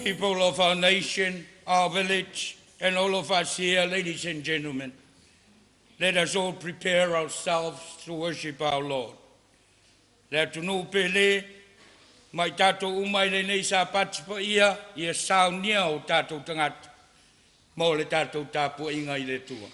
People of our nation, our village, and all of us here, ladies and gentlemen, let us all prepare ourselves to worship our Lord. Le atunuu pele, ma i tatou uma i lenei Sapati paia, ia saunia o tatou tagata mo le tatou tapuaiga i le Atua.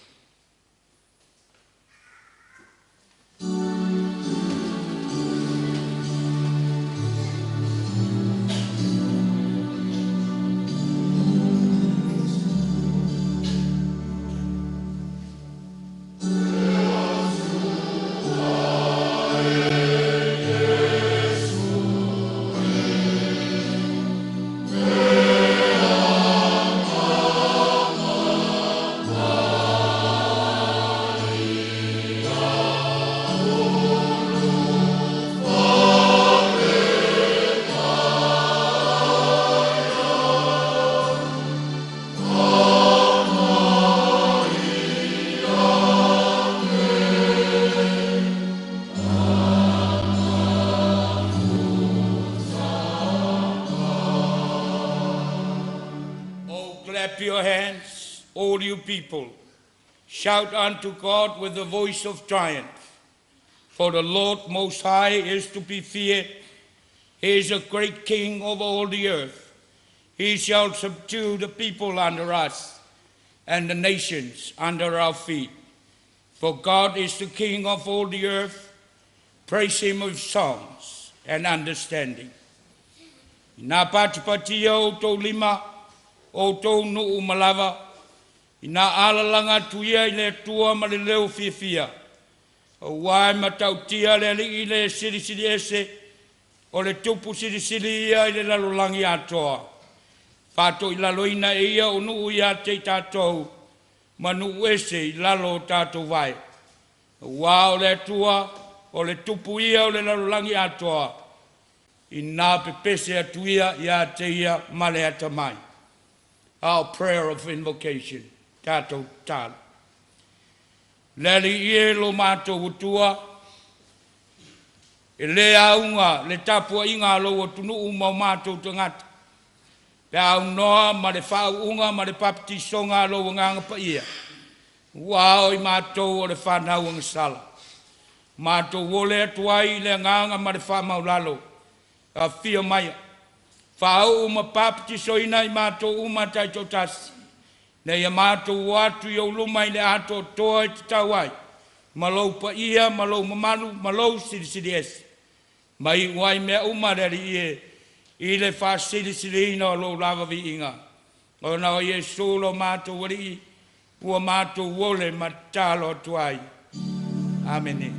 Oh, clap your hands, all you people. Shout unto God with the voice of triumph. For the Lord Most High is to be feared. He is a great king over all the earth. He shall subdue the people under us and the nations under our feet. For God is the king of all the earth. Praise him with songs and understanding. Ina patipatia o outou lima, o outou nuu uma lava, ina alalaga atu ia i le Atua ma le leo fiafia. Auā e matautia le Alii le Silisili Ese, o le Tupu Silisili ia i le lalolagi atoa. Faatoilaloina e ia o nuu ia te i tatou, ma nuu ese i lalo o tatou vae. Auā o le Atua, o le Tupu ia o le lalolagi atoa, ina pepese atu ia ia te ia ma le atamai. Our prayer of invocation, tatou tatalo. Le Alii e lo matou Atua, e le auga le tapuaiga a lou atunuu ma o matou tagata, pe a aunoa ma le faauuga ma le papatisoga a lou Agaga Paia, ua ao i matou o le fanau agasala. Matou ole atu ai i le agaga ma le faamaualalo, afio maia, faauu ma papatisoina i matou uma taitoatasi, ina ia matou o atu i ou luma i le atoatoa e tatau ai, ma lou paia ma lou mamalu ma lou silisili ese. Ma iu ai mea uma le Alii e i le faasilisiliina o lou lava viiga. Ona o Iesu lo matou Alii, ua matou ole ma tatalo atu ai. Amene.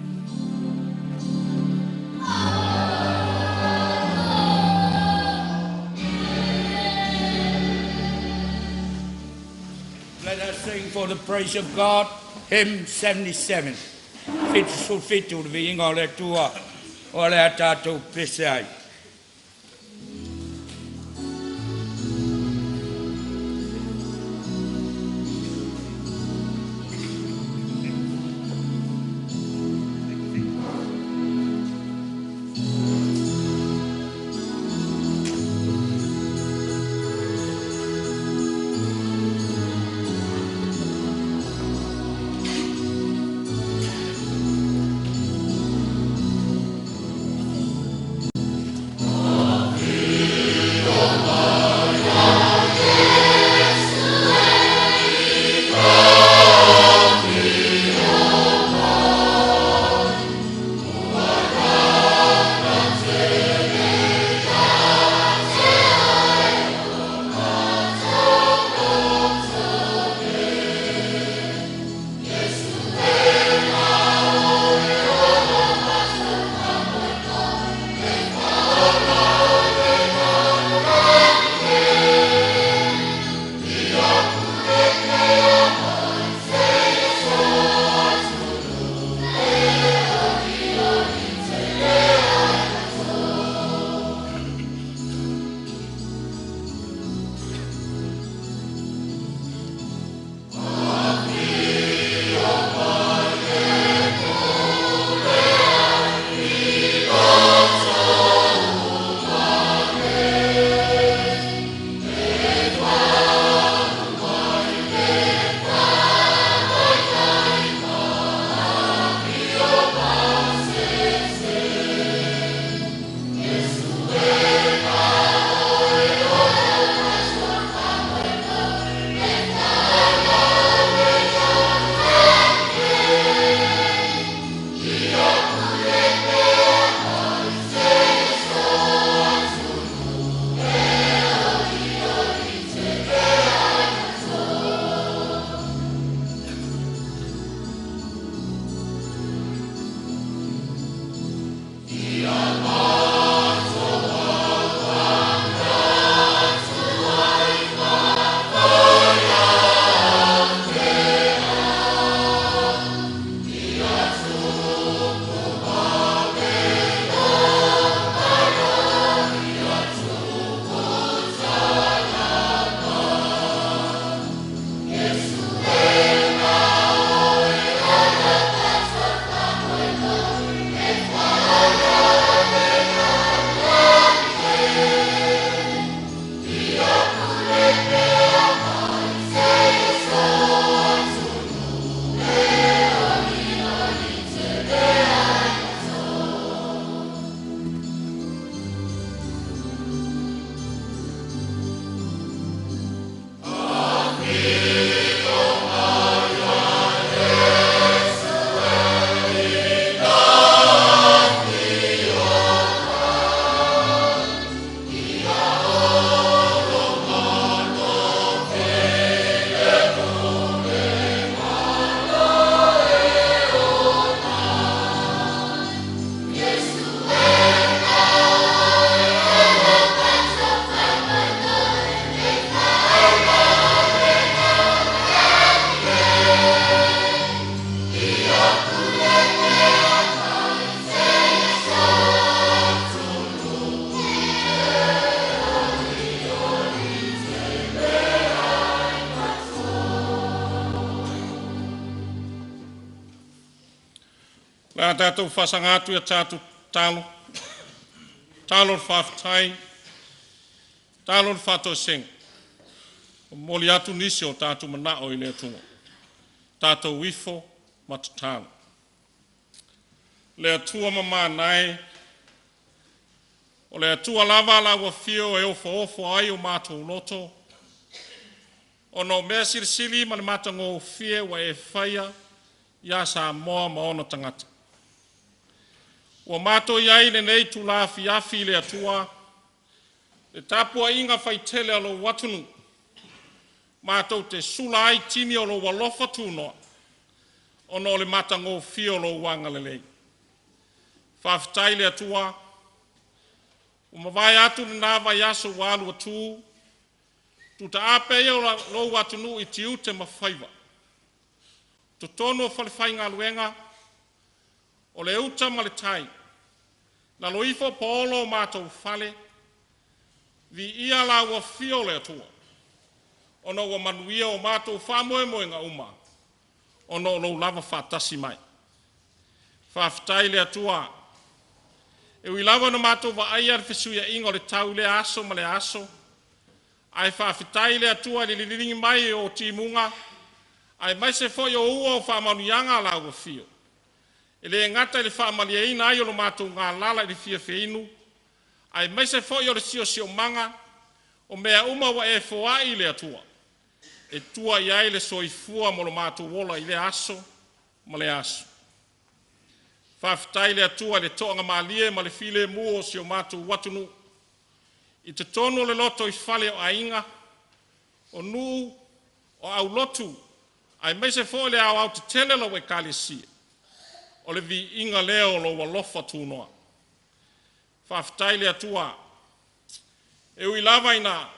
Let us sing for the praise of God, hymn 77. 77 le viiga o le Atua o le a tatou pese ai. Le a tatou faasaga atu ia tatou tatalo, tatalo o le faafetai, tatalo o le faatoesega, momoli atu nisi o tatou manao i le Atua. Tatou ifo ma tatalo. Le Atua mamana e, o le Atua lava a lau afio e ofoofo ai o matou loto, ona o mea silisili ma le matagofie ua e faia ia Samoa ma ona tagata. Ua matou i ai i lenei itula afiafi le Atua, le tapuaiga faitele a lou atunuu, matou te sula ai tini o lou alofa tunoa, ona o le matagofie o lou agalelei. Faafetai i le Atua, ua mavae atu lena vaiaso ua alu atu, tutaape ia o lou atunuu i tiute ma faiva, totonu o falefaigaluega, o le uta ma le tai, lalo ifo o paolo o matou fale, viia lau afio le Atua, ona ua manuia o matou faamoemoega uma, ona o lou lava faatasi mai. Faafetai i le Atua, e ui lava ina matou vaaia le fesuiaiga o le tau i lea aso ma lea aso, ae faafetai i le Atua i le liligi mai o timuga aemaise foi o ua o faamanuiaga a lau afio, e le gata i le faamalieina ai o lo matou galala i le fia feinu, aemaise foi o le siosiomaga, o mea uma ua e foai le Atua e tua i ai le soifua ma lo matou ola i lea aso ma lea aso. Faafetai i le Atua i le toagamalie ma le filemu o si o matou atunuu i totonu o le lotoifale o aiga, o nuu, o aulotu, aemaise foi le aoaotetele o lau Ekalesia, o le viiga lea o lou alofa tunoa. Faafetai i le Atua, e ui lava ina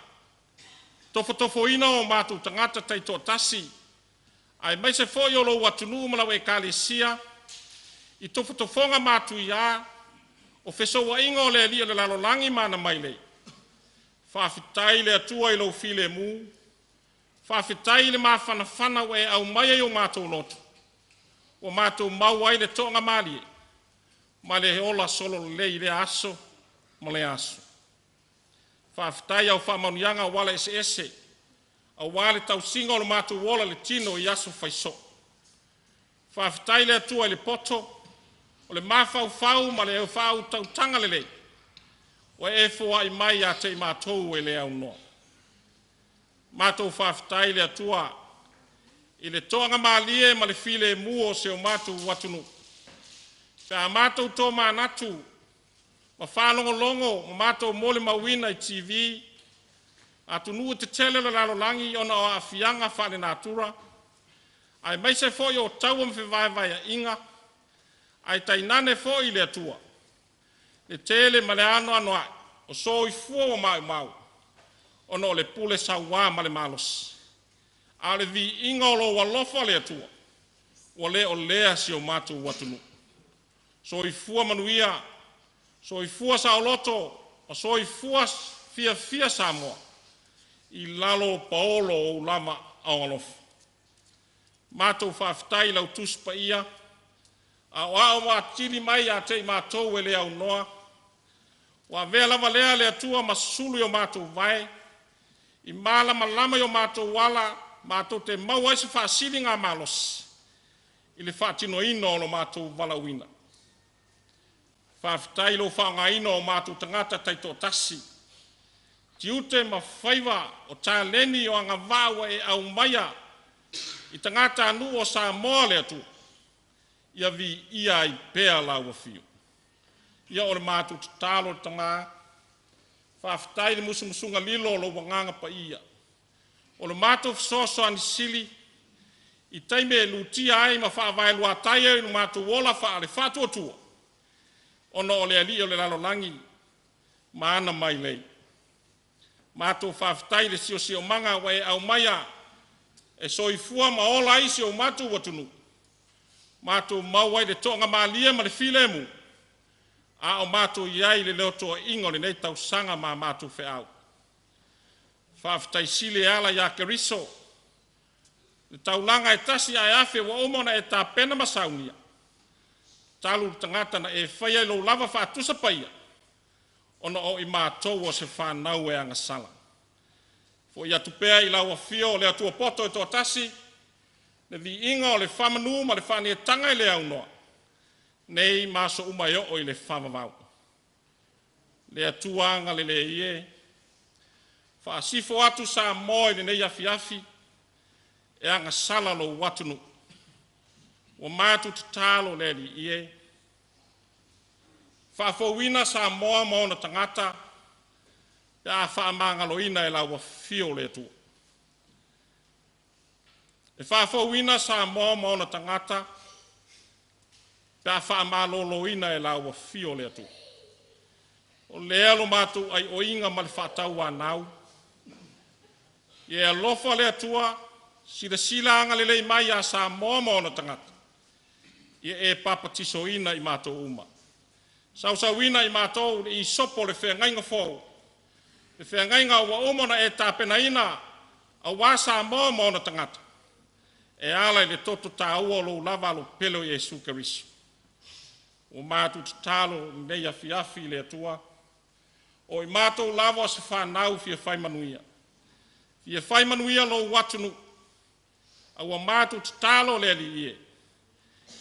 tofotofoina o matou tagata taitoatasi, aemaise foi o lou atunuu ma lau Ekalesia i tofotofoga matuia, o fesouaiga o le alii o le lalolagi ma ana mailei, faafetai i le Atua i lou filemu, faafetai i le mafanafana ua e aumaia i o matou loto, ua matou maua ai le toagamalie ma le ola sololelei i lea aso ma lea aso. Faafetai i au faamanuiaga auala eseese aua le tausiga o lo matou ola i le tino i aso fai soo. Faafetai i le Atua i le poto, o le mafaufau ma le faautautaga lelei ua e foai mai ia te i matou e le aunoa. Matou faafetai i le Atua i le toagamalie ma le filemu o si o matou atunuu pe a matou tomanatu ma faalogologo ma matou molimauina i TV atunuu tetele o le lalolagi ona o aafiaga faalenatura, aemaise foi o taua ma fevaevaeaiga, ae tainane foi le Atua le tele ma le anoanoai o soifua ua maumau ona o le pule saua ma le malosi. A o le viiga o lou alofa le Atua, ua le o lea si o matou atunuu. Soifua manuia, soifua saoloto ma soifua fiafia Samoa i lalo o paolo o ou lava aao alofa. Matou faafetai i lau Tusi Paia aoao atili mai ia te i matou e le aunoa, ua avea lava lea le Atua ma sulu i o matou vae, i malamalama i o matou ala matou te maua ai se faasiligamalosi i le faatinoina o lo matou valaauina. Faafetai i lou faaaogaina o matou tagata taitoatasi, tiute ma faiva o taleni o agavaa ua e aumaia i tagatanuu o Samoa le Atua, ia viia ai pea lau afio. Ia o le matou tatalo le Tama, faafetai i le musumusuga lilo o lou Agaga Paia. O le matou fesoasoani sili i taimi e lutia ai ma faavaeluatai ai lo matou ola faale-faatuatua, ona o le alii o le lalolagi ma ana mailei. Matou faafetai i le siosiomaga ua e aumaia e soifua ma ola ai si o matou atunuu, matou maua ai le toagamalie ma le filemu, a o matou i ai i le lotoaiga o lenei tausaga ma a matou feau. Faafetai sili e ala ia Keriso le taulaga e tasi ae afe ua uma ona e tapena ma saunia. Talu le tagata na e faia i lou lava faatusa paia, ona o i matou o se fanau e agasala. Fo'i atu pea i lau afio o le Atua poto e toatasi, le viiga o le faamanu ma le faaneetaga i le aunoa, nei ma aso uma e oo i le faavavau. Le Atua agalelei e, faasifo atu Samoa i lenei afiafi, e agasala lou atunuu. Ua matou tatalo le Alii e, faafouina Samoa ma ona tagata pe a faamagaloina e lau afio le Atua. E faafouina Samoa ma ona tagata pe a faamaloloina e lau afio le Atua. O lea lo matou aioiga ma le faatauanau, ia e alofa le Atua, silasila agalelei mai ia Samoa ma ona tagata, ia e papatisoina i matou uma. Sausauina i matou i le isopo o le feagaiga fou, le feagaiga ua uma ona e tapenaina aua Samoa ma ona tagata, e ala i le toto taua o lou lava Alo pele o Iesu Keriso. Ua matou tatalo i lenei afiafi le Atua, o i matou lava o se fanau e fia fai manuia, fia fai manuia lou atunuu, a ua matou tatalo le Alii e,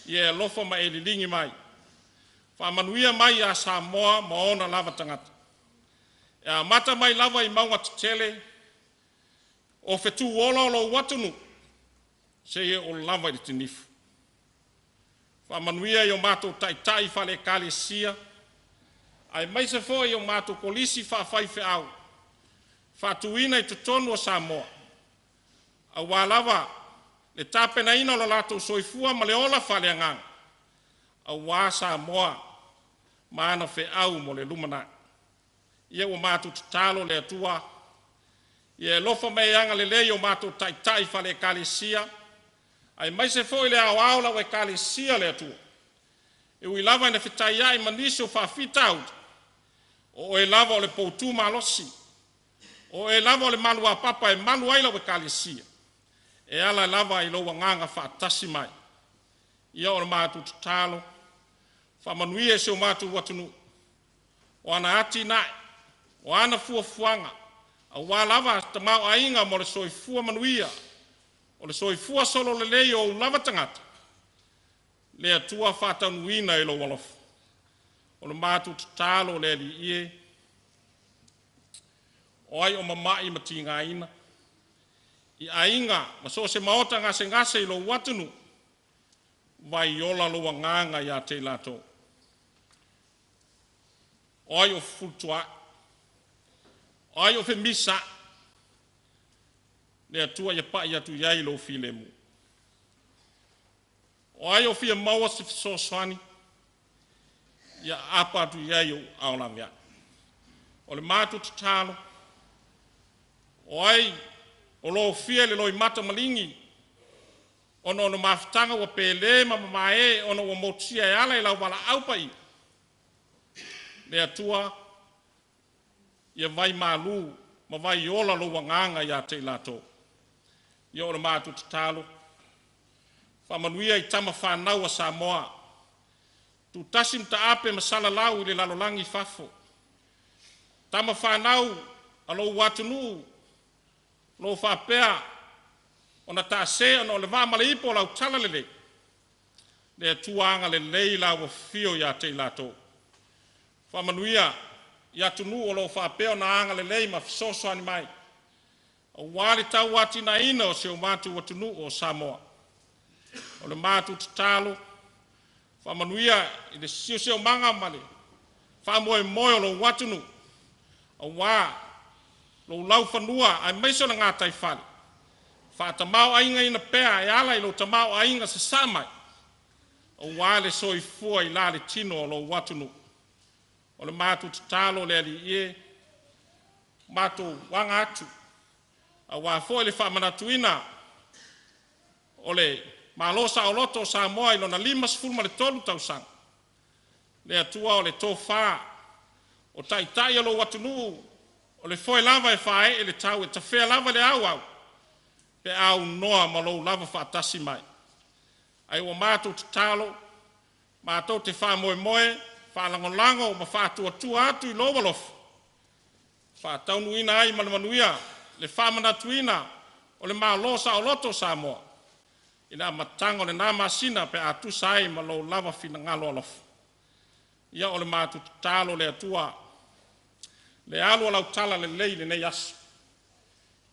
ia e alofa ma e liligi mai, faamanuia mai ia Samoa ma ona lava tagata, e amata mai lava i mauga tetele o fetu ola o lou atunuu, seia oo lava i le tinifu. Faamanuia i o matou taitai faale-Ekalesia, aemaise foi o matou kolisi faafaifeau faatuina i totonu o Samoa, aua lava le tapenaina o lo latou soifua ma le ola faaleagaga, aua Samoa ma ana feau mo le lumanai. Ia ua matou tatalo le Atua, ia e alofa ma e agalelei i o matou taitai faale-Ekalesia, aemaise foi le aoao o lau Ekalesia le Atua. E ui lava ina fetaiai ma nisi o faafitauli, o Oe lava o le poutu malosi, o Oe lava o le maluapapa e malu ai lau Ekalesia, e ala lava i lou Agaga faatasi mai. Ia o le matou tatalo, faamanuia i si o matou atunuu, o ana atinae, o ana fuafuaga, aua lava le tamaoaiga mo le soifua manuia, o le soifua sololelei o ou lava tagata, le Atua faataunuuina i lou alofa. O le matou tatalo le Alii e, o ai o mamai ma tigaina, i aiga ma so o se maota gasegase i lou atunuu, vai ola lou agaga ia te i latou. O ai o fefulituaai? O ai o femisaai? Le Atua ia pai atu i ai lou filemu. O ai o fia maua se fesoasoani? Ia aapa atu i ai ou aao laveai. O le matou tatalo, o ai o lofia i le loimata maligi ona o le mafutaga ua pele ma mamae ona ua motusia e ala i lau valaau paia, le Atua, ia vaimalu ma vaiola lou agaga ia te i latou. Ia o le matou tatalo, faamanuia i tama fanau a Samoa, tutasi ma taape ma salalau i le lalolagi i fafo, tama fanau a lou atunuu o lo o faapea ona taase ona o le vaa ma le ipo o lau talalelei, le Atua agalelei lau afifio ia te i latou. Faamanuia i atunuu o lo o faapea ona agalelei ma fesoasoani mai aua le tauatiaeina o si o matou atunuu o Samoa. O le matou tatalo, faamanuia i le siosiomaga ma le faamoemoe o lou atunuu, aua lou laufanua aemaise o le gataifale, faatamaoaigaina pea e ala i lou tamaoaiga sasaa mai, aua le soifua i la le tino o lou atunuu. O le matou tatalo le Alii e, matou aga atu aua foi le faamanatuina o le Malo Saoloto o Samoa i lona 53 tausaga. Le Atua o le tofa o taitai o lou atunuu, o le foe lava e faaee i le tau, e tafea lava i le auau pe a aunoa ma lou lava faatasi mai. Ae ua matou tatalo, Matou te faamoemoe, faalagolago ma faatuatua atu i lou alofa, faataunuuina ai ma le manuia le faamanatuina o le Malo Saoloto o Samoa i le amataga o lena masina pe a tusa ai ma lou lava finagalo alofa. Ia o le matou tatalo le Atua, le alu o lau talalelei i lenei aso,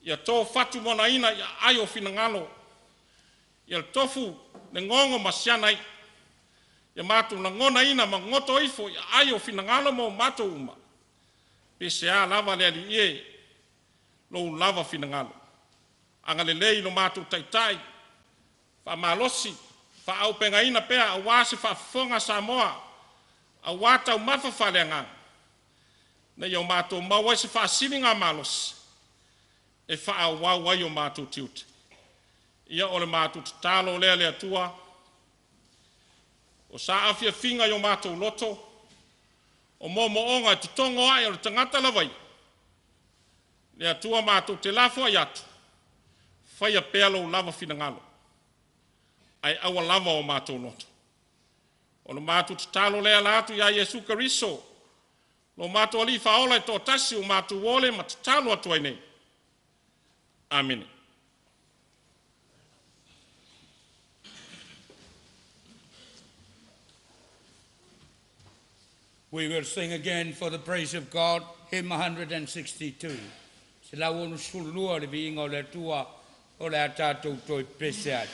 ia to fatumonaina i aai o finagalo, ia tofu le gogo ma siana i'u, ia matou lagonaina ma goto ifo i aai o finagalo mo matou uma, pe sea lava le Alii e, lou lava finagalo. Agalelei i lo matou Taitai, faamalosi, faaauupegaina pea aua se faafofoga a Samoa, aua taumafa faaleagaga, ina ia matou maua ai se faasiligamalosi e faaauau ai o matou tiute. Ia o le matou tatalo lea le Atua, o saafiafiaga i o matou loto, o moomooga e totogo ae o le tagata lava ia, le Atua matou te lafoai atu, faia pea lou lava finagalo, ae aua lava o matou loto. O le matou tatalo lea e ala atu ia Iesu Keriso lo matou Alii Faaola e toatasi ua matou ole ma tatalo atu ai nei. Amene. We will sing again for the praise of God, hymn 162. 162 le viiga o le Atua o le a tatou toe pese ai.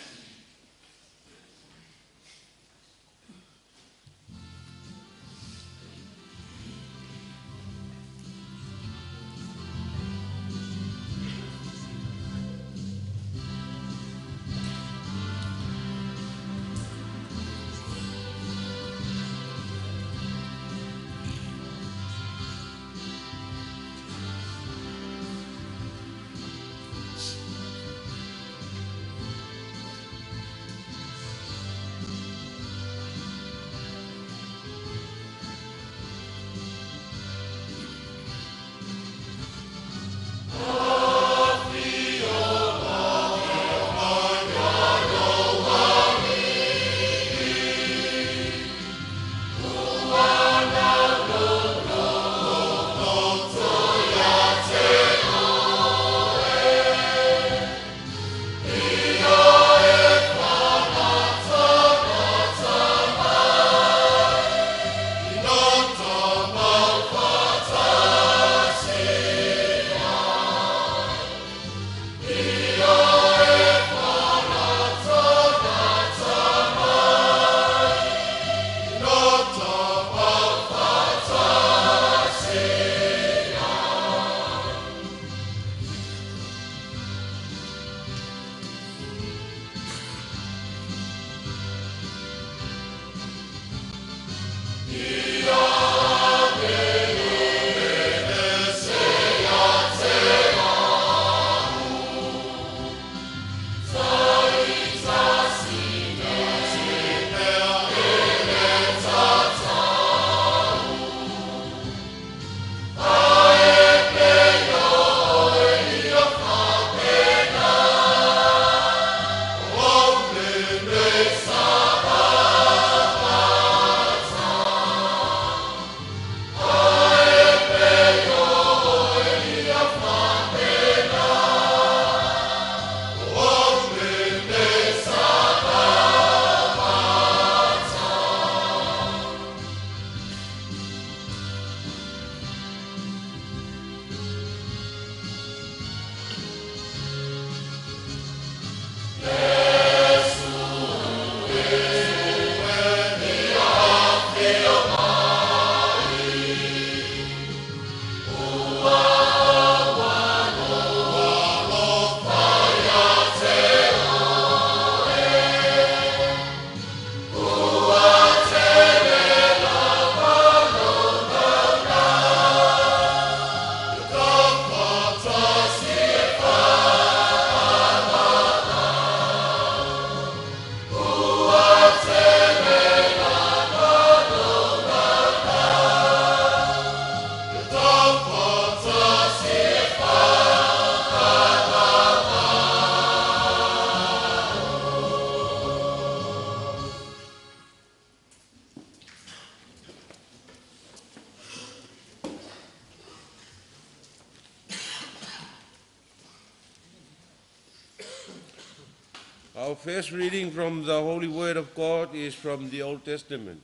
Our first reading from the Holy Word of God is from the Old Testament.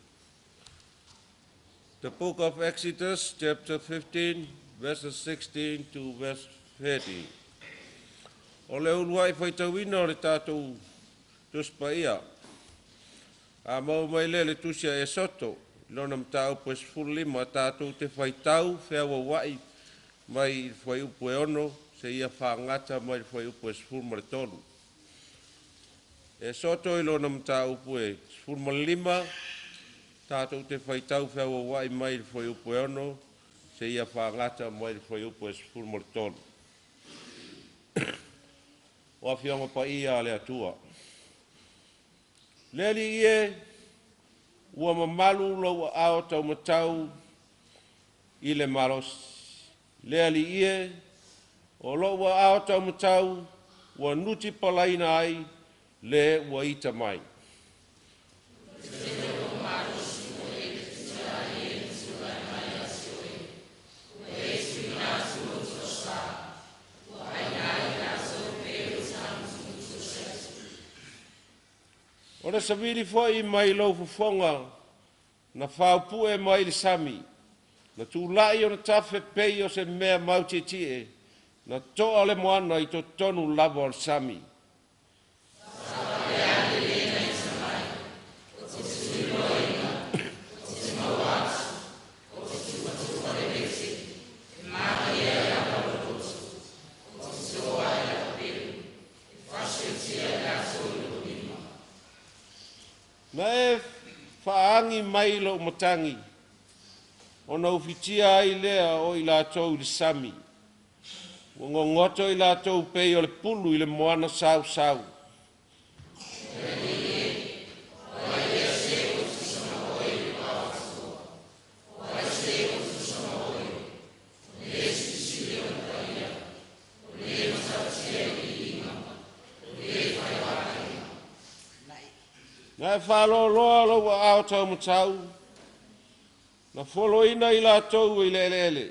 The book of Exodus, chapter 15, verses 16 to verse 30. O le uluai faitauina o le tatou Tusi Paia. A maua mai lea i le tusi a Esoto, i lona mataupu e 15 tatou te faitau feauauai mai i le fuaiupu e 6 seia fagata mai le fuaiupu e 13. Esoto i lona mataupu e 15 tatou te faitau feauauai mai le fuaiupu e 6 seia fagata mai le fuaiupu e 13. O Afioga Paia a le Atua. Le Alii e, ua mamalu lou aao taumatau i le malosi. Le Alii e, o lou aao taumatau ua nutipalaina ai le ua ita mai. O le savili foi mai lou fofoga na faupue mai le sami, na tulai ona tafe pei o se mea mautietie, na toa le moana i totonu lava o le sami. Na e faaagi mai lou matagi, ona ufitia ai lea o i latou i le sami. Ua gogoto i latou pei o le pulu i le moana sausau. Na e faaloloa lou aao taumatau, na foloina i latou i le eleele.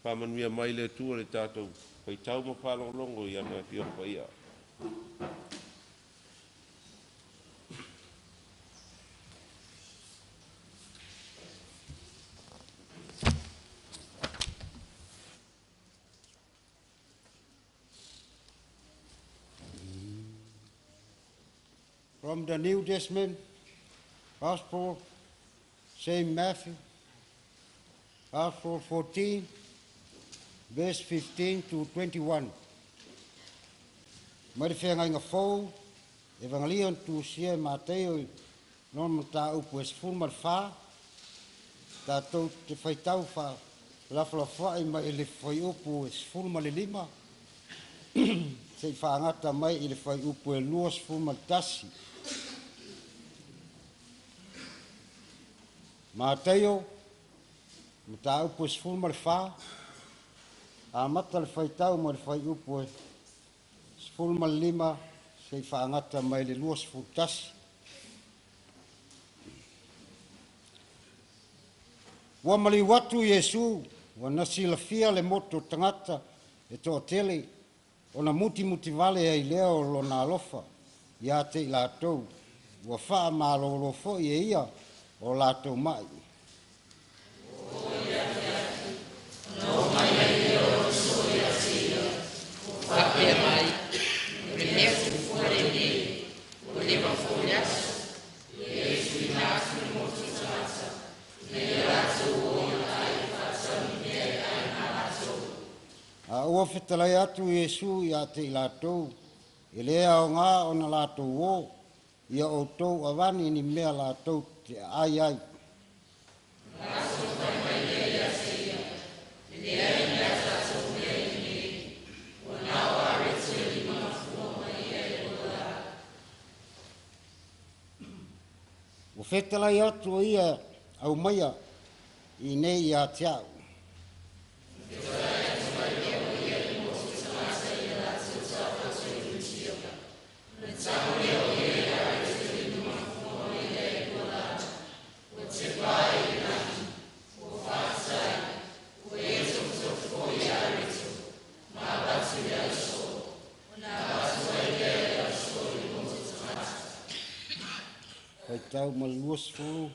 Faamanuia mai le Atua le tatou faitau ma faalogologo i ana Afioga Paia. From the New Testament, Gospel, St. Matthew, Gospel 14, verse 15 to 21. Mai le Feagaiga Fou, Evangelia na tusia e Mateio i lona mataupu e 14, tatou te faitau faafelafoai mai i le fuaiupu e 15, seia faagata mai i le fuaiupu e 21. Mateio, mataupu e 14, amata le faitau mai le fuaiupu e 15, seia faagata mai le 21. Ua maliu atu Iesu, ua na silafia le motu o tagata e toatele, ona mutimutivale ai lea o lona alofa ia te i latou, ua faamalolo foi e ia o latou mai. Faapea mai, o le mea tufuga lenei, ua leva foi le aso, ia e tuuina atu le motu i tagata, ina ia latou o i uta e faatau ni mea e ai ma latou. A ua fetalai atu Iesu ia te i latou, e le aoga ona latou o, ia outou avane ni mea latou te ai ai. Latou fai mai lea ia te ia, e leai ni a tatou mea i inei, ua na o areti e 5 ma fua ma i'a e 2 la. Ua fetalai atu o ia aumaia i nei ia te au. Fetalai atu ai lea o ia i le motu i tagata ia latou taoto atu i Iutia, ona tau lea o ia i areti Faitau ma le 20.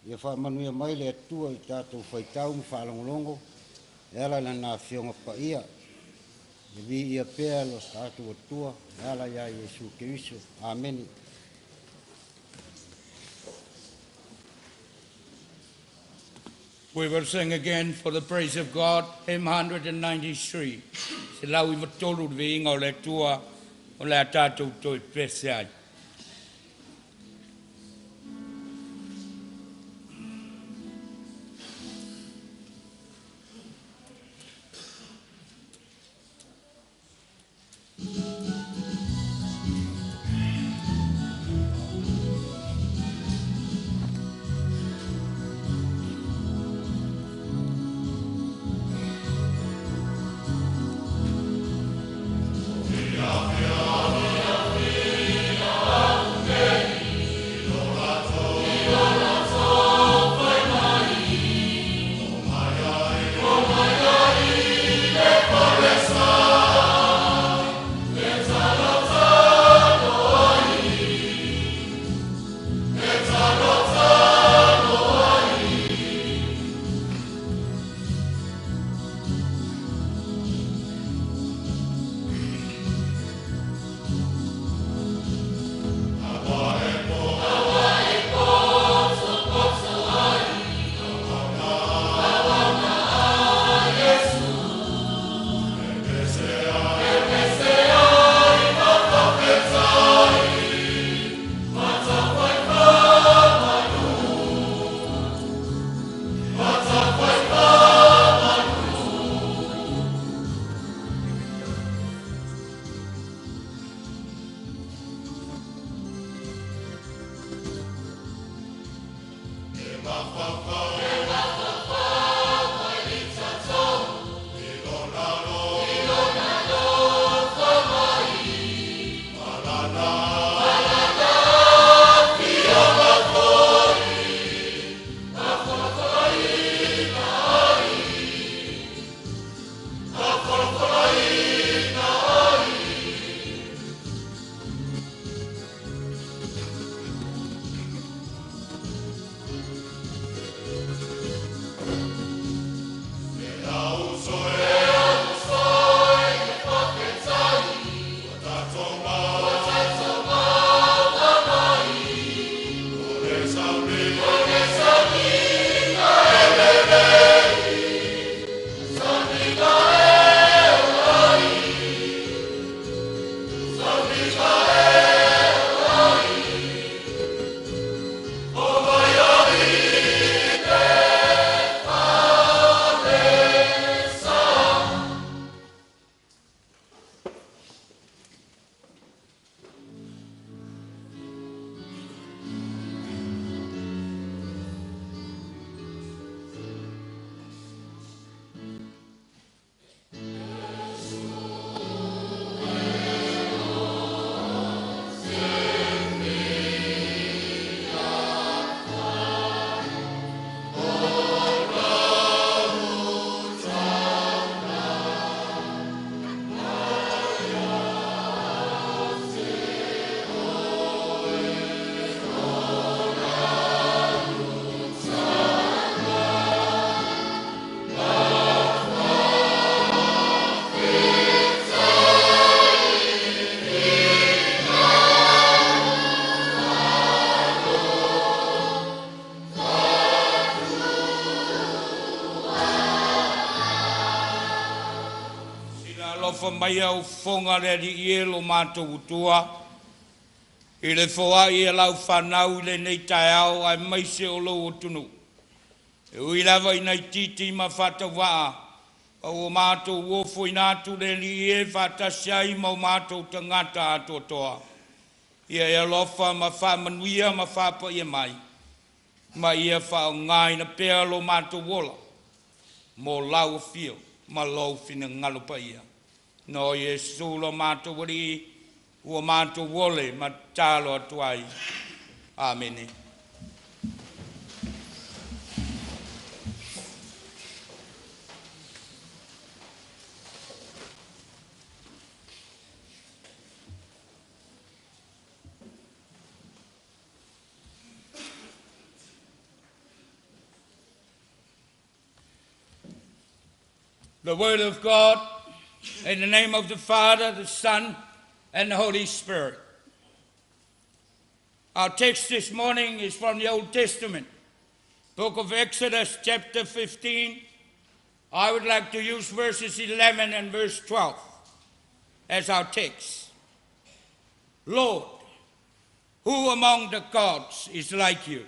Ia faamanuia mai le Atua i tatou faitau ma faalogologo e ala i lana Afioga Paia. E viia pea lo tatou Atua e ala ia Iesu Keriso. Amene. We will sing again for the praise of God, hymn 193. 193 le viiga o le Atua o le a tatou toe pese ai. Mai au fonga le ali e lo mātou utua i le foai e lau whanau i le nei taeao ai maise o lou otunu. E ui lava i nei titi ma whatawaa o mātou ofo i nātu le li e whatasi ai ma o mātou tangata atoatoa. Ia e alofa ma whaamanuia ma whapaia mai. Ma ia whaongai na pea lo mātou ola. Mo lau fio ma lau fina ngalo paia. No Iesu lo mātou wali, ua mātou wole, ma talo atu ai. Amene. The Word of God, in the name of the Father, the Son, and the Holy Spirit. Our text this morning is from the Old Testament, book of Exodus, chapter 15. I would like to use verses 11 and verse 12 as our text. Lord, who among the gods is like you?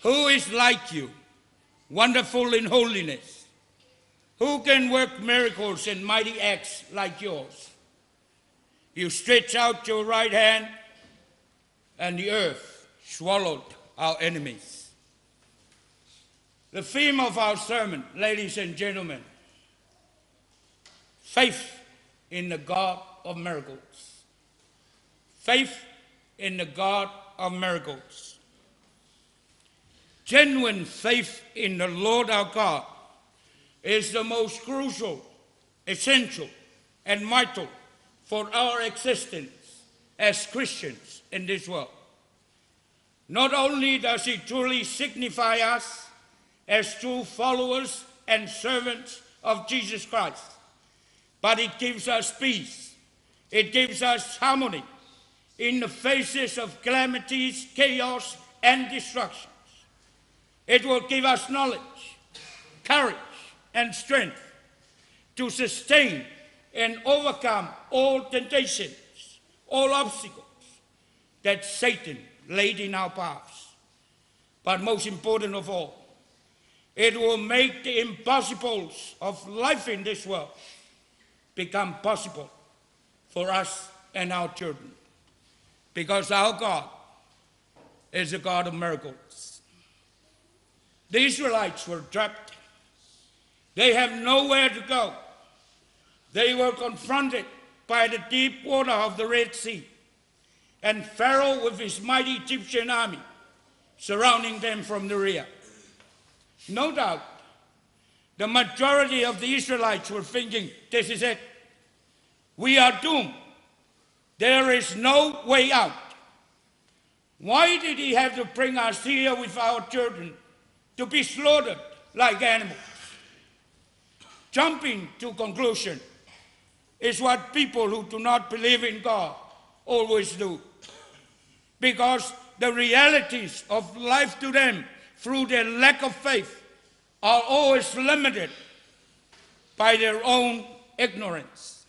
Who is like you, wonderful in holiness? Who can work miracles and mighty acts like yours? You stretch out your right hand, and the earth swallowed our enemies. The theme of our sermon, ladies and gentlemen, faith in the God of miracles. Faith in the God of miracles. Genuine faith in the Lord our God is the most crucial, essential, and vital for our existence as Christians in this world. Not only does it truly signify us as true followers and servants of Jesus Christ, but it gives us peace. It gives us harmony in the faces of calamities, chaos, and destructions. It will give us knowledge, courage, and strength to sustain and overcome all temptations, all obstacles that Satan laid in our paths. But most important of all, it will make the impossibles of life in this world become possible for us and our children. Because our God is a God of miracles. The Israelites were trapped. They have nowhere to go. They were confronted by the deep water of the Red Sea and Pharaoh with his mighty Egyptian army surrounding them from the rear. No doubt, the majority of the Israelites were thinking, this is it. We are doomed. There is no way out. Why did he have to bring us here with our children to be slaughtered like animals? Jumping to conclusion is what people who do not believe in God always do. Because the realities of life to them through their lack of faith are always limited by their own ignorance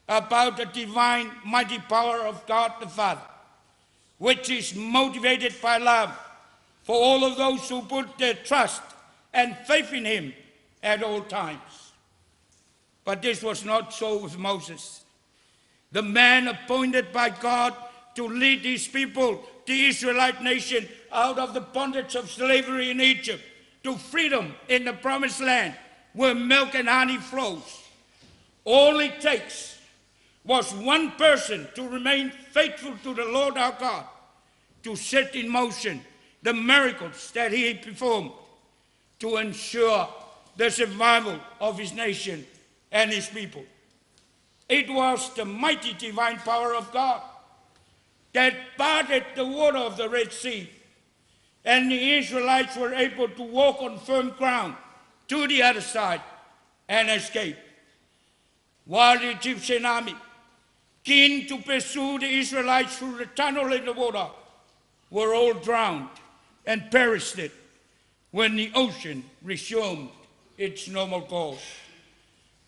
about the divine mighty power of God the Father, which is motivated by love for all of those who put their trust and faith in him at all times. But this was not so with Moses, the man appointed by God to lead his people, the Israelite nation, out of the bondage of slavery in Egypt to freedom in the promised land where milk and honey flows. All it takes was one person to remain faithful to the Lord our God, to set in motion the miracles that he performed to ensure the survival of his nation and his people. It was the mighty divine power of God that parted the water of the Red Sea, and the Israelites were able to walk on firm ground to the other side and escape. While the Egyptian army, keen to pursue the Israelites through the tunnel in the water, were all drowned and perished it when the ocean resumed its normal course.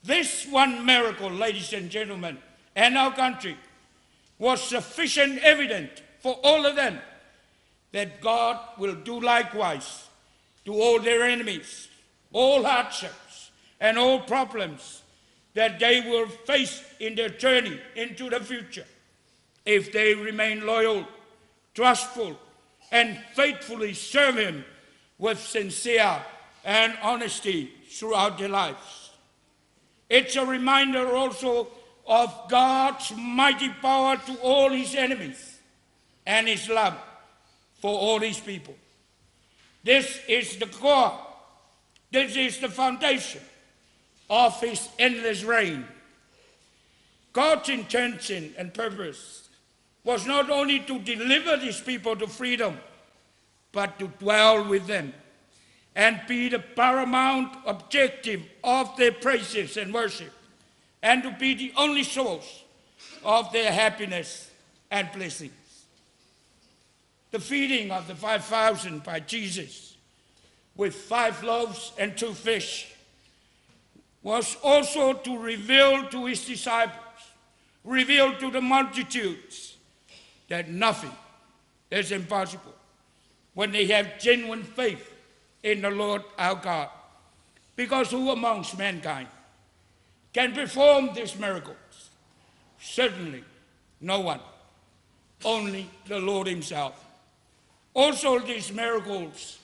This one miracle, ladies and gentlemen, and our country, was sufficient evidence for all of them that God will do likewise to all their enemies, all hardships, and all problems that they will face in their journey into the future if they remain loyal, trustful, and faithfully serve Him with sincere and honesty throughout their lives. It's a reminder also of God's mighty power to all His enemies and His love for all His people. This is the core, this is the foundation of His endless reign. God's intention and purpose was not only to deliver these people to freedom, but to dwell with them and be the paramount objective of their praises and worship, and to be the only source of their happiness and blessings. The feeding of the 5,000 by Jesus with 5 loaves and 2 fish was also to reveal to his disciples, reveal to the multitudes, that nothing is impossible when they have genuine faith in the Lord our God. Because who amongst mankind can perform these miracles? Certainly no one, only the Lord himself. Also, these miracles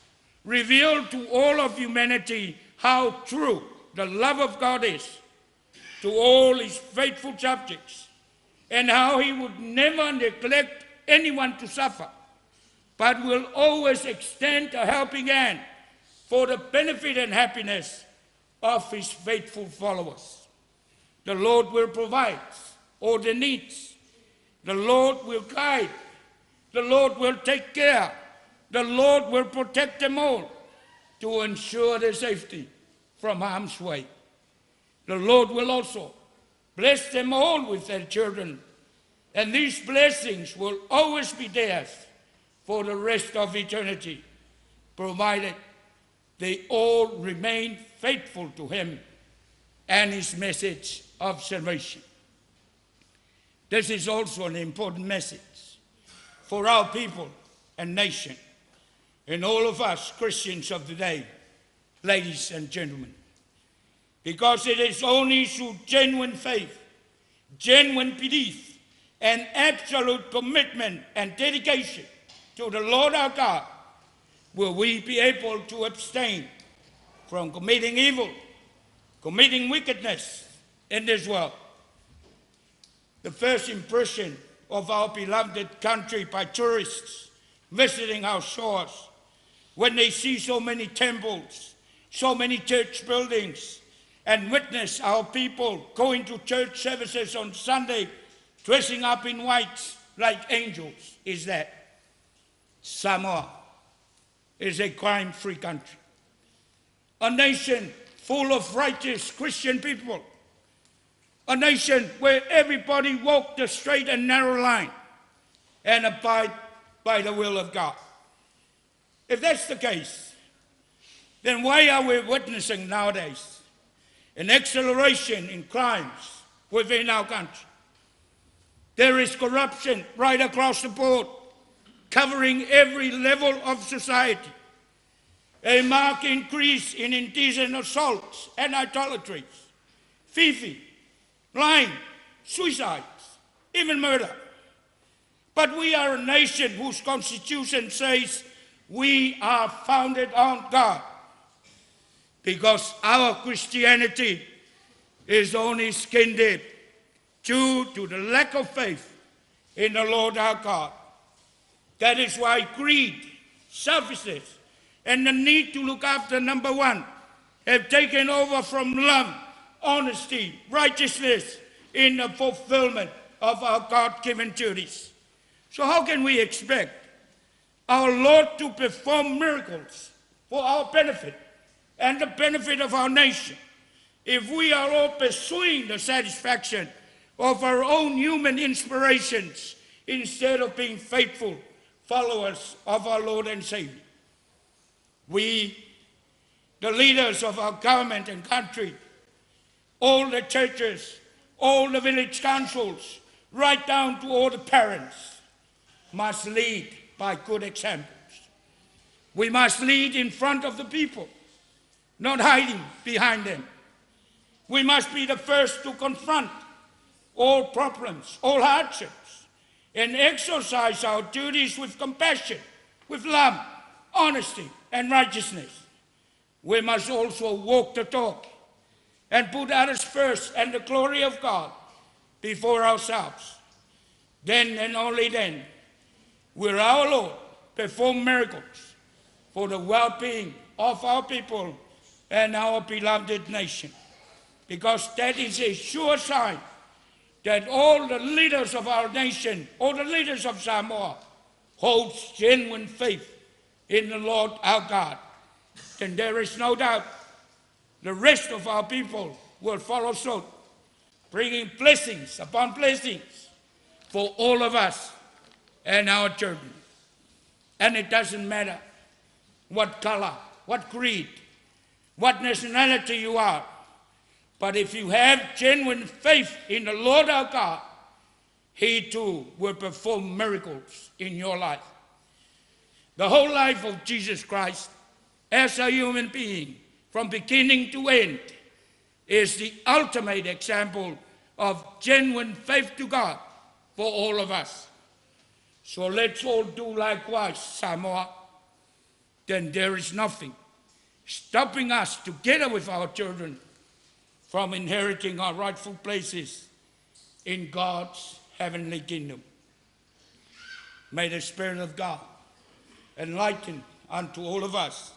reveal to all of humanity how true the love of God is to all his faithful subjects, and how he would never neglect anyone to suffer, but will always extend a helping hand for the benefit and happiness of his faithful followers. The Lord will provide all the needs. The Lord will guide. The Lord will take care. The Lord will protect them all to ensure their safety from harm's way. The Lord will also bless them all with their children, and these blessings will always be theirs for the rest of eternity, provided they all remain faithful to him and his message of salvation. This is also an important message for our people and nation, and all of us Christians of today, ladies and gentlemen, because it is only through genuine faith, genuine belief, and absolute commitment and dedication to the Lord our God will we be able to abstain from committing evil, committing wickedness in this world. The first impression of our beloved country by tourists visiting our shores, when they see so many temples, so many church buildings, and witness our people going to church services on Sunday, dressing up in white like angels, is that Samoa is a crime-free country, a nation full of righteous Christian people, a nation where everybody walked the straight and narrow line and abide by the will of God. If that's the case, then why are we witnessing nowadays an acceleration in crimes within our country? There is corruption right across the board, covering every level of society. A marked increase in indecent assaults and idolatries, thieving, lying, suicides, even murder. But we are a nation whose constitution says we are founded on God, because our Christianity is only skin deep due to the lack of faith in the Lord our God. That is why greed, selfishness, and the need to look after number one have taken over from love, honesty, righteousness in the fulfillment of our God-given duties. So how can we expect our Lord to perform miracles for our benefit and the benefit of our nation if we are all pursuing the satisfaction of our own human inspirations instead of being faithful followers of our Lord and Savior? We, the leaders of our government and country, all the churches, all the village councils, right down to all the parents, must lead by good examples. We must lead in front of the people, not hiding behind them. We must be the first to confront all problems, all hardships, and exercise our duties with compassion, with love, honesty, and righteousness. We must also walk the talk and put others first and the glory of God before ourselves. Then and only then will our Lord perform miracles for the well-being of our people and our beloved nation, because that is a sure sign that all the leaders of our nation, all the leaders of Samoa, holds genuine faith in the Lord our God Then there is no doubt the rest of our people will follow suit, bringing blessings upon blessings for all of us and our children. And it doesn't matter what color, what creed, what nationality you are, but if you have genuine faith in the Lord our God, He too will perform miracles in your life. The whole life of Jesus Christ as a human being, from beginning to end, is the ultimate example of genuine faith to God for all of us. So let's all do likewise, Samoa. Then there is nothing stopping us together with our children from inheriting our rightful places in God's heavenly kingdom. May the Spirit of God enlighten unto all of us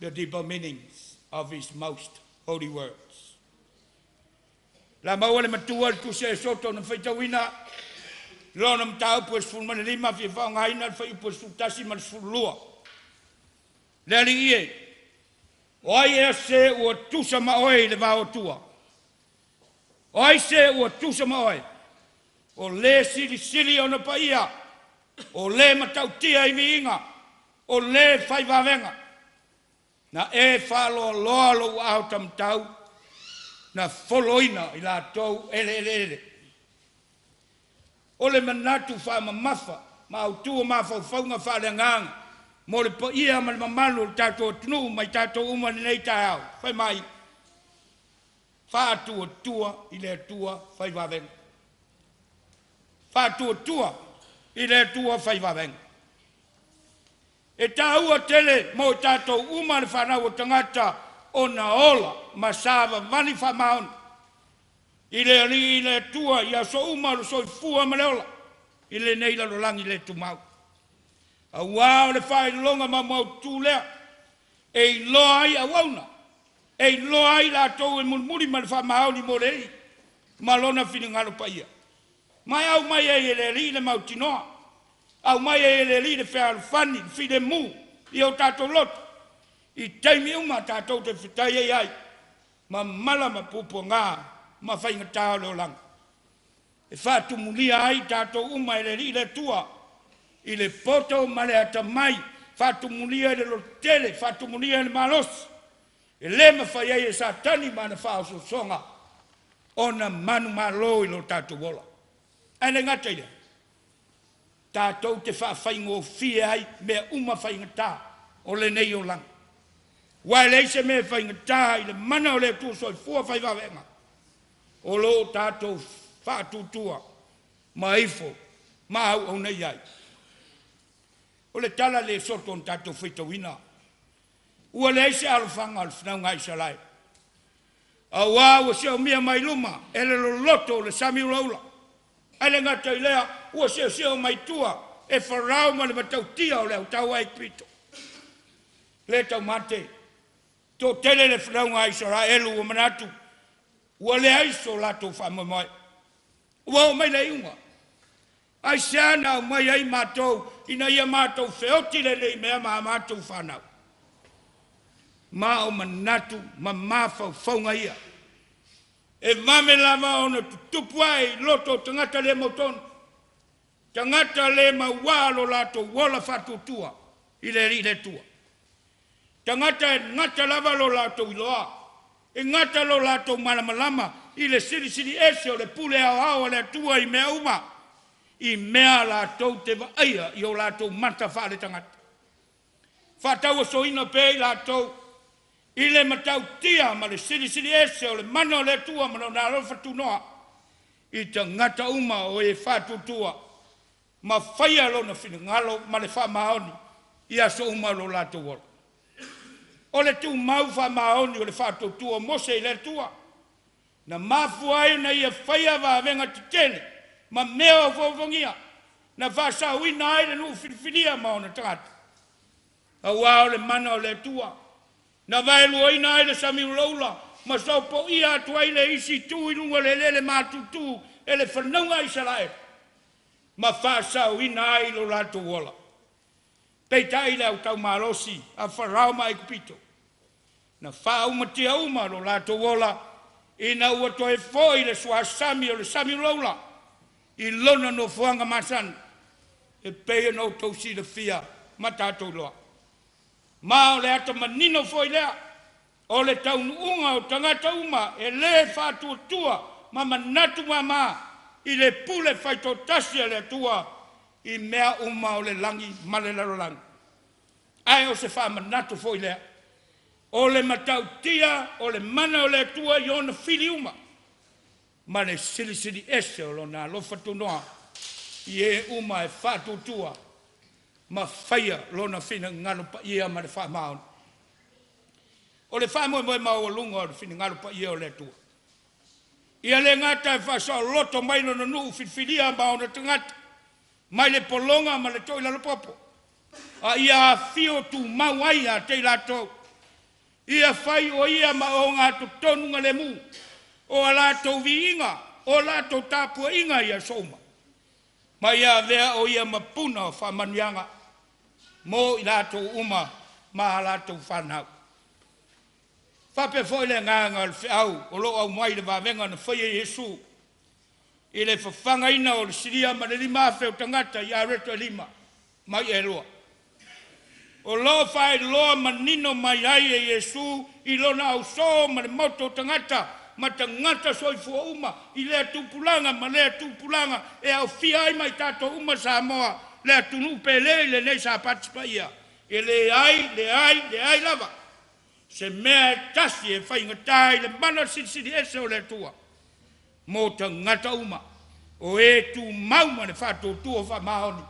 the deeper meanings of His most holy words. La maua le matua le tusi e soto na faitauina lona mataupu e 15 fia faaaogaina le fuaiupu e 11 ma le 12. Le Alii e, o ai ea se ua tusa ma oe i le vao Atua? O ai se ua tusa ma oe? O le silisili ona paia, o le matautia i viiga, o le fai vavega. Na e faaloaloa lou aao taumatau, na foloina i latou eleeleele. O le manatu faamamafa ma autu o mafaufauga faaleagaga mo le paia ma le mamalu o le tatou atunuu ma i tatou uma i lenei taeao. Fai mai, faatuatua i le Atua fai vavega. Faatuatua i le Atua fai vavega. E taua tele mo i tatou uma le fanau o tagata ona ola ma savavali faamaoni i le Alii i le Atua i aso uma o le soifua ma le ola i lenei lalolagi le tumau. Auā o le faailoga maumaututu lea e iloa ai auauna, e iloa ai latou e mulimuli ma le faamaoni mo le Alii ma lona finagalo paia. Ma e aumai ai e le Alii le mautinoa, aumai ai e le Alii le fealofani, le filemu i o tatou loto, i taimi uma tatou te fetai ai ai, ma mala ma puapuaga ma faigata o le olaga. E faatumulia ai tatou uma e le Alii le Atua i le poto ma le atamai, faatumulia i le lototele, faatumulia i le malosi, e le mafai ai e Satani ma ana faaosoosoga ona manumalo i lo tatou ola. Ae le gata i lea, tatou te faafaigofie ai mea uma faigata o lenei olaga. Aua e leai se mea e faigata i le mana o le Atua soifua fai vaveega, o lo o tatou faatutua ma ifo ma auauna i ai. O le tala le soto na tatou faitauina, ua leai se alofaga o le fanauga a Isaraelu, auā ua siaumia mai luma e le loloto o le sami ulaula. Ae le gata i lea, ua siosio mai tua e Farao ma le matautia o le autau a Ekipito. Le taumate, toatele le fanauga a Isaraelu ua manatu, ua leai so latou faamoemoe. Ua oo mai le iuga. Aisea na aumai ai matou ina ia matou feoti lenei mea ma a matou fanau? Ma o manatu ma mafaufauga ia. E vave lava ona tutupu ae i loto o tagata le mautonu, tagata le mauā lo latou ola faatuatua i le Alii le Atua. Tagata e gata lava lo latou iloa, e gata lo latou malamalama i le silisili ese o le pule aoao a le Atua i mea uma, i mea latou te vaaia i o latou mata faaletagata. Faatauasoina pea i latou i le matautia ma le silisili ese o le mana o le Atua ma Lona alofa tunoa i tagata uma o e faatuatua ma faia Lona finagalo ma le faamaoni i aso uma o lo latou ola. O le tumau faamaoni o le faatuatua o Mose i le Atua, na mafua ai ona ia faia vavega tetele ma mea ofofogia, na faasaoina ai le nuu filifilia ma ona tagata. Auā o le mana o le Atua, na vaeluaina ai le sami ulaula ma sopoia atu ai le isi itu i luga o le eleele matutu e le fanauga a Isaraelu, ma faasaoina ai lo latou ola. Peitai le autaumalosi a Farao ma Aikupito, na faaumatia uma lo latou ola ina ua toe foi le suasami o le sami ulaula i lona nofoaga masani e pei ona outou silafia ma tatou iloa. Ma o le ata manino foi lea o le taunuuga o tagata uma e lē faatuatua ma manatu māmā i le pule faitoatasi a le Atua i mea uma o le lagi ma le lalolagi. Ae o se faamanatu foi lea o le matautia o le mana o le Atua i ona fili uma ma le silisili ese o lona alofa tunoa i e uma e faatuatua ma faia lona finagalo paia ma le faamaoni. O le faamoemoe maualuga o le finagalo paia o le Atua, ia le gata e faasaoloto mai lona nuu filifilia ma ona tagata mai le pologa ma le toilalopopo, a ia afio tumau ai ia te i latou, ia fai o ia ma ogatotonu galemu o a latou viiga, o latou tapuaiga i aso uma, ma ia avea o ia ma puna o faamanuiaga mo i latou uma ma a latou fanau. Faapea foi le agaga o le feau o lo o aumai i le vavega na faia e Iesu i le fafagaina o le silia ma le 5,000 o tagata i areto e lima ma i'a e lua. O lo o faailoa manino mai ai e Iesu i lona ausō ma le maota o tagata ma tagata soifua uma i lea tupulaga ma lea tupulaga e aofia ai ma i tatou uma Samoa le atunuu pele i lenei Sapati paia. E leai, leai, leai lava se mea e tasi e faigata i le mana silisili ese o le Atua mo tagata uma o e tumau ma le faatuatua faamaoni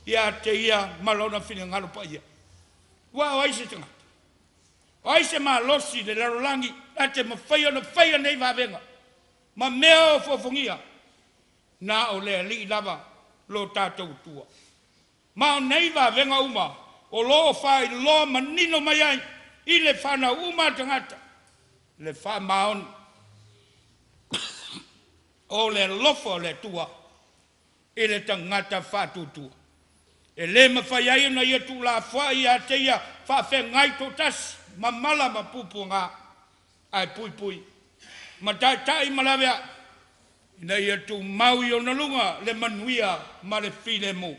ia te ia ma lona finagalo paia. Ua o ai se tagata? O ai se malosi i le lalolagi na te mafai ona faia nei vavega ma mea o foofogia? Na o le Alii lava lo tatou Atua. Ma o nei vavega uma o lo o faailoa manino mai ai i le fanau uma a tagata le faamaoni o le alofa o le Atua i le tagata faatuatua. E lē mafai ai ona ia tuulafoai ia te ia faafeagai toatasi ma mala ma puapuaga, ae puipui ma taitai ma laveai ina ia tumau i ona luga le manuia ma le filemu.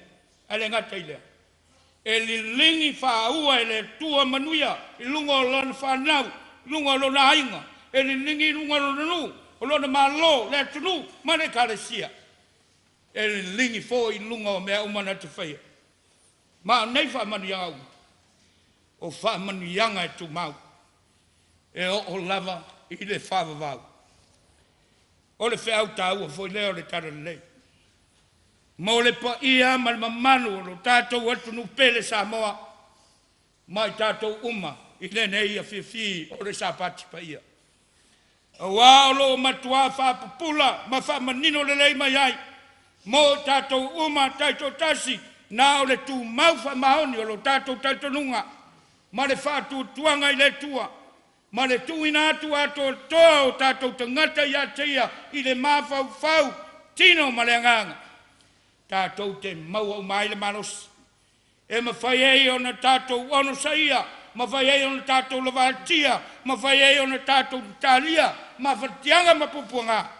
Ae le gata i lea, e liligi faaua e le Atua manuia i luga o lana fanau, i luga o lona aiga, e liligi i luga o lona nuu, o lona malo, le atunuu ma le Ekalesia. E liligi foi i luga o mea uma na te faia. Ma o nei faamanuiaga uma, o faamanuiaga e tumau, e oo lava i le faavavau. O le feau taua foi lea o le Talalelei mo le paia ma le mamalu o lo tatou atunuu pele Samoa ma i tatou uma i lenei afiafi o le Sapati paia. Auā o lo o matuā faapupula ma faamanino lelei mai ai mo i tatou uma taitoatasi na o le tumau faamaoni o lo tatou talitonuga ma le faatuatuaga i le Atua ma le tuuina atu atoatoa o tatou tagata ia te ia i le mafaufau, tino ma le agaga, tatou te maua uma ai le malosi e mafai ai ona tatou onosaia, mafai ai ona tatou lavatia, mafai ai ona tatou talia mafatiaga ma puapuaga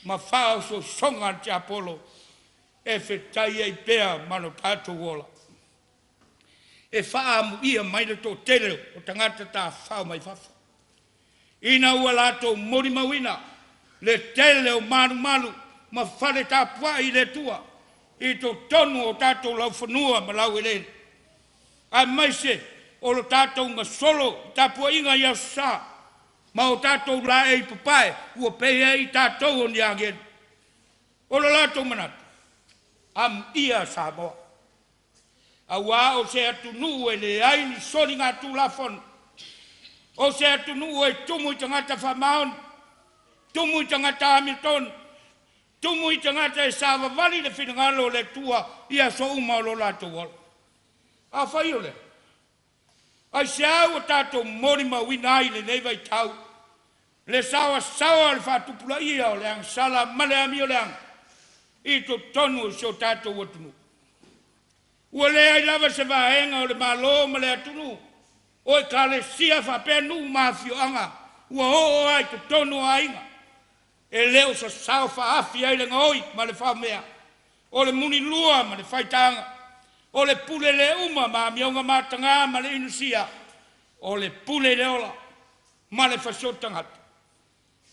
ma faaosoosoga a le tiapolo e fetai ai pea ma lo tatou ola. E faaamuia mai le toatele o tagata tafafao mai fafo ina ua latou molimauina le tele o malumalu ma fale tapuai i le Atua i totonu o tatou laufanua ma laueleele, aemaise o lo tatou gasolo i tapuaiga i Aso Sa ma o tatou laei papae ua pei ai tatou o ni agelu. O lo latou manatu, amuia Samoa, auā o se atunuu e leai ni soligatulafono, o se atunuu e tumu i tagata faamaoni, tumu i tagata amiotonu, tumu i tagata e savavali le finagalo o le Atua i aso uma o lo latou ola. Afai o lea, aisea ua tatou molimauina ai i lenei vaitau le saoasaoa o le faatupulaia o le agasala ma le amioleaga i totonu o si o tatou atunuu? Ua leai lava se vaega o le Malo ma le atunuu, o Ekalesia faapea nuu ma afioaga ua oo lava i totonu o aiga, e le o sasao faaafi ai le gaoi ma le faomea, o le munilua ma le faitaaga, o le pule le uma ma amioga mataga ma le inusia, o le pule i le ola ma le fasioti tagata.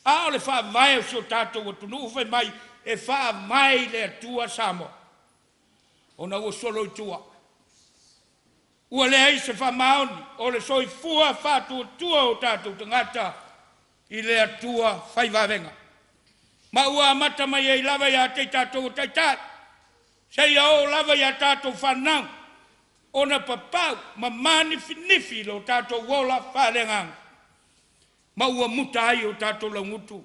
A o le faavae o si o tatou atunuu fai mai e faavae i le Atua Samoa, ona ua solo i tua. Ua leai se faamaoni o le soifua faatuatua o tatou tagata i le Atua fai vavega. Ma ua amata mai ai lava ia te i tatou o taitai, seia oo lava ia tatou fanau, ona papau ma manifinifi lo tatou ola faaleagaga, ma ua muta ai o tatou laugutu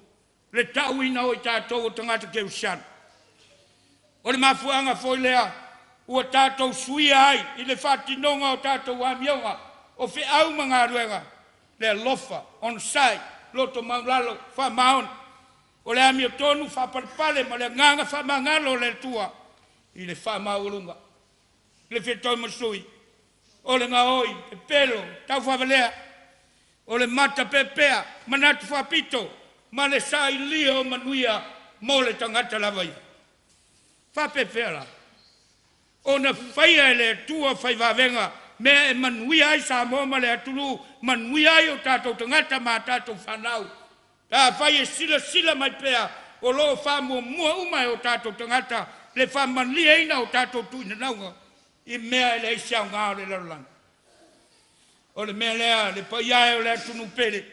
le tauina o i tatou o tagata kerisiano. O le mafuaaga foi lea ua tatou suia ai i le faatinoga o tatou amioga o feau ma galuega le alofa, onosai, loto maualalo, faamaoni, o le amiotonu, faapalepale ma le agaga faamagalo o le Atua i le faamaualuga. Le fia ma sui o le gaoi, pepelo, taufaavalea, o le matapeapea, manatu faapito, ma le sailia o manuia mo le tagata lava ia. Faapefea la ona faia e le Atua fai vavega mea e manuia ai Samoa ma le atunuu, manuia ai o tatou tagata ma a tatou fanau, pe afai e silasila mai pea o lo o faamuamua uma e o tatou tagata le faamalieina o tatou tuinanauga i mea e leai se aoga o le lalolagi. O le mea lea, le paia e o le atunuu pele,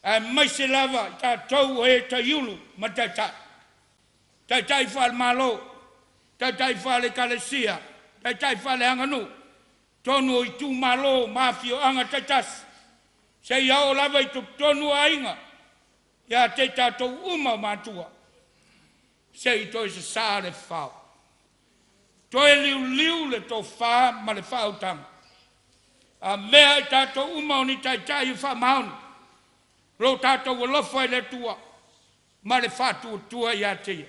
aemaise lava i tatou o e taiulu ma taitai, taitai faale-Malo, taitai faale-Ekalesia, taitai faaleaganuu, totonu o itumalo ma afioaga taitasi, seia oo lava i totonu o aiga, ia te i tatou uma o matua, se i toe sasa le fao, toe liuliu le tofa ma le faautaga. Avea i tatou uma o ni taitai e faamaoni lo tatou alofa i le Atua ma le faatuatua ia te Ia,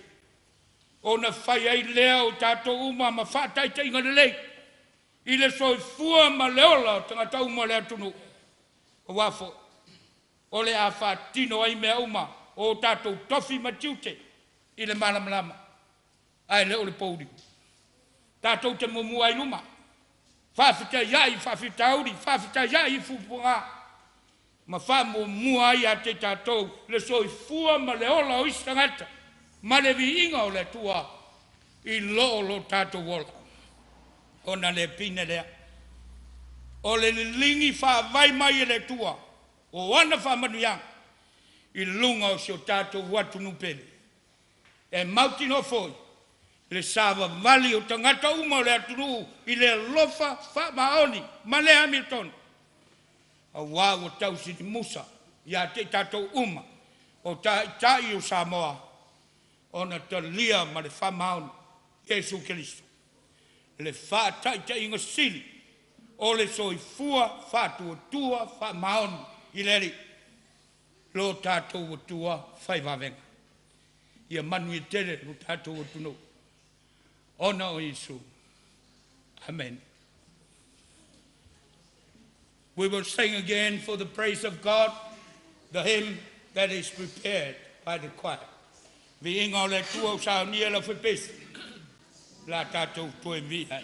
ona fai ai lea o tatou uma ma faataitaiga lelei i le soifua ma le ola o tagata uma o le atunuu, aua foi o le a faatino ai mea uma o tatou tofi ma tiute i le malamalama, ae le o le pouli. Tatou te muamua ai i luma, faafetai ai i faafitauli, faafetai ai i puapuaga, ma faamuamua ai ia te i tatou le soifua ma le ola o isi tagata ma le viiga o le Atua i lo tatou ola. Ona le pine lea, o le liligi faavai mai e le Atua o ana faamanuiaga i luga o si o tatou atunuu pele. E mautinoa foi le savavali o tagata uma o le atunuu i le alofa faamaoni ma le amiotonu, aua ua tausilimusa ia te i tatou uma o taitai o Samoa ona talia ma le faamaoni Iesu Keriso, le faataitaiga sili o le soifua faatuatua faamaoni i le Alii lo tatou Atua fai vavega. Ia manuia tele lo tatou atunuu ona o Iesu. Amen. We will sing again for the praise of God the hymn that is prepared by the choir. Viiga o le Atua ua saunia e le aufaipesu, la tatou toe viia ai.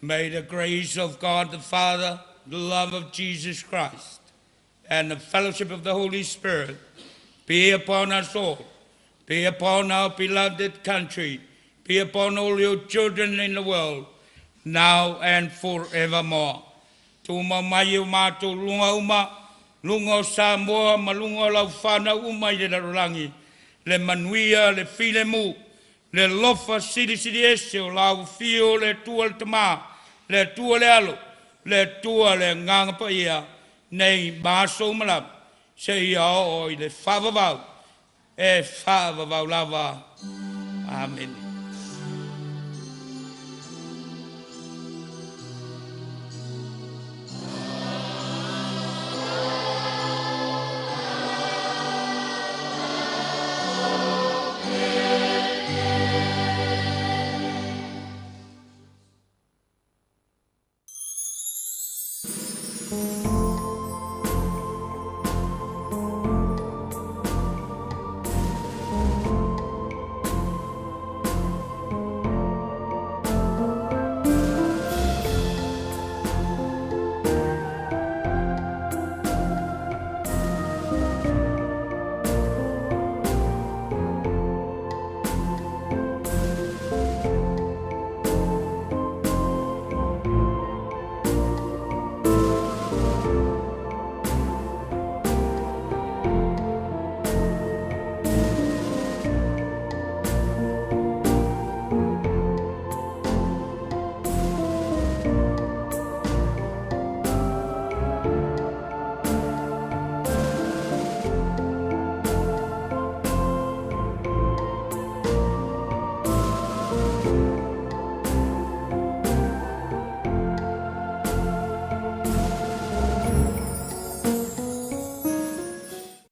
May the grace of God the Father, the love of Jesus Christ, and the fellowship of the Holy Spirit be upon us all, be upon our beloved country, be upon all your children in the world, now and forevermore. Tumau mai o matou luga uma, luga o Samoa ma luga o lau fanau uma i le lalolagi, le manuia, le filemu, le alofa silisili ese o la ufio le Atua le Tamā, le Atua le Alo, le Atua le Agaga Paia, nei ma aso uma lava, seia oo i le faavavau, e faavavau lava. Amene.